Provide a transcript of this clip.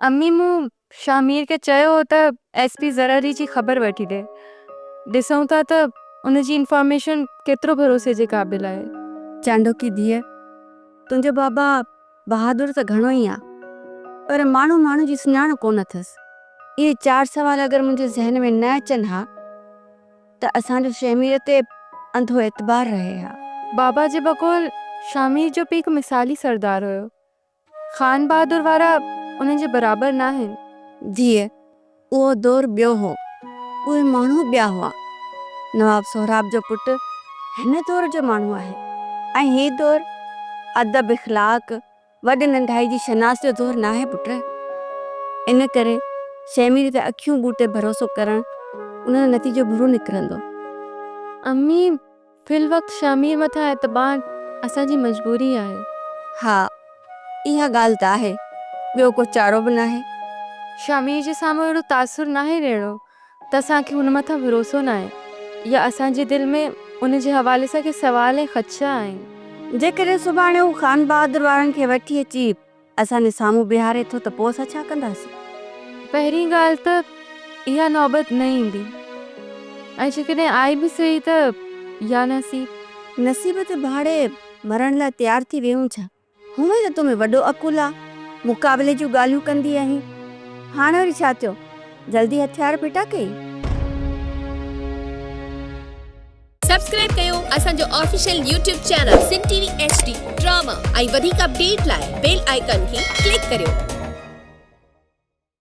امي مون شاهمير کي چيو هو ته ايس پي زراري جي خبر وٺي ڏي. ڏسون ٿا ته ان جي انفارميشن ڪيترو ڀروسي جي قابل آهي. چانڊوڪي ڌيء، تنهنجو بابا بهادر ته گهڻو ئي آ، پر ماڻهو ماڻهو جي سڃاڻ ڪونه اٿس. اهي چار سوال اگر منهنجي ذهن ۾ نه اچن ها ته اسان جو شهمير تي انڌو اعتبار رهي ها. بابا جي بقول شاهمير جو پيء هڪ مثالي سردار هيو. خان بهادر وارا انهن جي برابر ناهن. ڌيء، اهو دور ٻيو هو. اهي ماڻهو ٻيا هئا. نواب سهراب جو پٽ هن دور جو ماڻهو آهي ۽ هي دور ادب اخلاق، وڏ ننڍائي جي شناس جو دور ناهي پٽ. ان ڪري شهمير تي اکيون ٻوٽي ڀروسو ڪرڻ ان جو نتيجو برو نڪرندو. امي، في الوقت شاهمير مٿان اعتبار اسان جي مجبوري آهي. ها اها ڳالهه ته آهي، ٻيو ڪو چارو به ناهي. شاهمير جي سامهون اهڙو تاثر ناهي ڏيڻو ته اسان کي هن مٿان ڀروسو ناهي يا اسان جي دل ۾ ان جي حوالي سان ڪي سوال ۽ خدشا آهن. جيڪڏهن سڀاڻي هو خانبهادر وارن کي وٺي اچي اسان جي سامهون بيهاري ٿو ته پوء اسان ڇا ڪنداسين؟ پهرين ڳالهه ته اها نوبت نه ايندي ۽ جيڪڏهن آئي به سهي ته يا نصيب. نصيب تي ڀاڙي مرڻ لاء تيار ٿي ويهون ڇا؟ هونئن ته تو ۾ وڏو عقل آ، مقابلي جون ڳالهيون ڪندي آهين، هاڻ وري ڇا ٿيو؟ جلدي هٿيار ڦٽا ڪيئي؟ سبسڪرائب ڪيو اسان جو official YouTube channel Sindh T V H D drama ۽ وڌيڪ اپڊيٽ لاء بيل آئيڪان کي ڪلڪ ڪريو.